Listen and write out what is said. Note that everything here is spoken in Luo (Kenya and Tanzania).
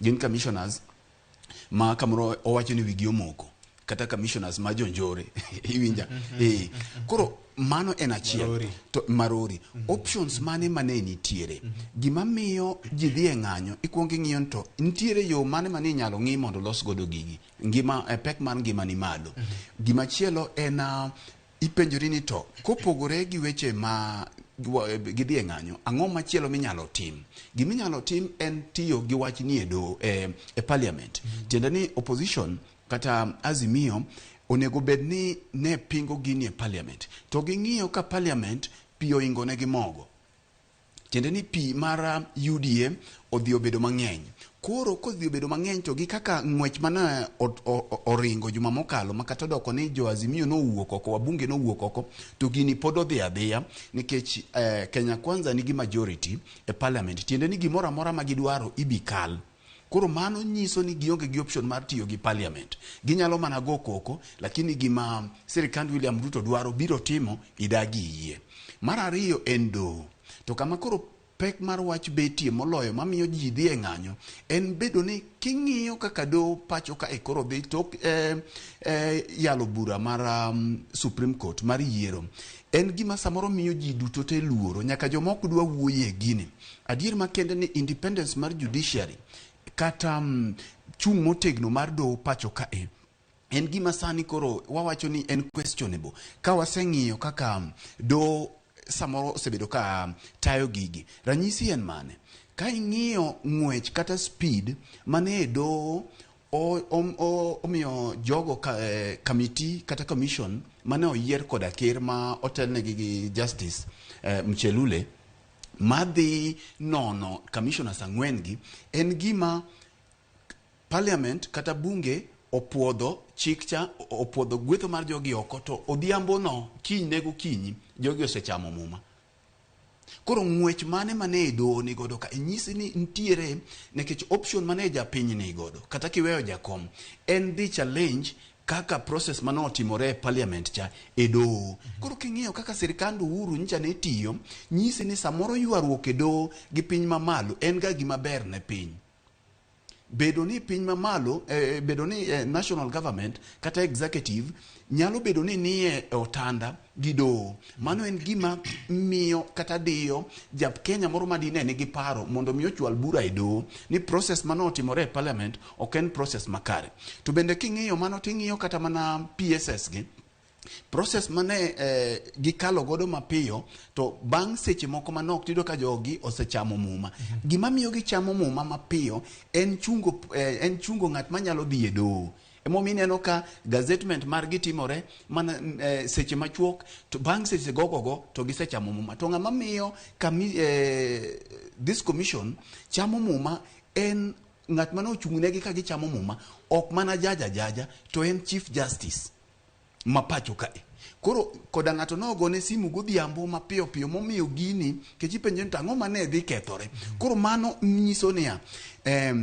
Gin commissioners ma kamoro owacho ni wigi omoko kata commissioners ma jonjore, iwinja? Eh, koro mano en achiel. Marori. To marori options mane mane nitiere? Gima miyo ji dhi e ng'anyo, ikuongo ing'iyo ni to nitiere yo mane mane inyalo ng'i mondo los godo gigi ngima, pek mar ngima ni malo. Gimachielo en ipenjori ni to kopogore gi weche ma gidhi e ng'anyo, ang'o machielo minyalo tim? Giminyalo tim en tiyo gi wach ni e do e parliament. Tiende ni opposition kata Azimio onego bed ni ne pingo gini e parliament, to ging'iyo ka parliament pi oingo ne gi mogo. Tiende ni pi mar UDA odhi obedo mang'eny. Koro kodhi obedo mang'eny to gi kaka ng'wech mane oringo juma mokalo, ma kata odoko ni jo Azimio nowuok oko, wabunge nowuok oko, to gini pod odhi adhiya nikech Kenya Kwanza nigi majority e parliament. Tiende ni gimoro amora ma gidwaro ibi kal. Koro mano nyiso ni gionge gi option mar tiyo gi parliament. Ginyalo mana go koko, lakini gima sirikand William Ruto dwaro biro timo idagi yie. Mar ariyo en doho. To kama koro pek mar wach betie moloyo mamiyo ji dhi e ng'anyo en bedo ni king'iyo kaka doho pacho ka e koro dhi tok yalo bura mar Supreme Court mar yiero, en gima samoro miyo ji duto te luoro, nyaka joma ok dwa wuoye gini. Adier makende ni independence mar judiciary kata chung' motegno mar doho pacho ka e en gima sani koro wawacho ni en questionable. Ka waseng'iyo kaka doho samoro osebedo ka tayo gigi, ranyisi en mane? Ka ing'iyo ng'wech kata speed mane doho omiyo jogo ka, committee kata commission mane oyier koda ker ma otelnegi gi Justice Mchelule madhi nono commissioners ang'wen gi, en gima parliament kata bunge opuodho chik cha, opuodho gwetho mar jogi oko, to odhiambo no, kinyne gokinyi, jogi osechamo muma. Koro ng'wech mane mane e doho ni godo ka nyisi ni nitiere? Nikech option mane japiny ni godo, kata kiweyo jakom, en dhi challenge kaka process mane otimore e parliament cha e doho. Koro king'iyo kaka sirikand Uhuru nyicha ne tiyo, nyisi ni samoro ywaruok e doho gi piny mamalo en ga gima ber ne piny. Bedo ni piny mamalo, bedo ni national government kata executive nyalo bedo ni nie otanda gi doho, mano en gima miyo kata diyo ja Kenya moro madine nigi paro mondo mi ochwal bura e doho ni process mane otimore e parliament ok en process makare. To bende king'iyo mano, ting'iyo kata mana PSS gi process mane gikalo godo mapiyo, to bang' seche moko manok tiyudo ka jogi osechamo muma. Gima miyo gichamo muma mapiyo en chungo ng'at manyalo dhi e doho. Emomiyo ineno ka gazettement margi timore mana seche machuok, to bang' seche gogogo to gisechamo muma. To ng'ama miyo this commission chamo muma en ng'at mane ochung' negi ka gichamo muma, ok mana jaja jaja, to en Chief Justice ma pacho kae. Koro koda ng'ato nogone simu godhiambo mapiyo piyo momiyo gini kech ipenjo ni to ang'o mane dhi kethore. Koro mano nyiso niya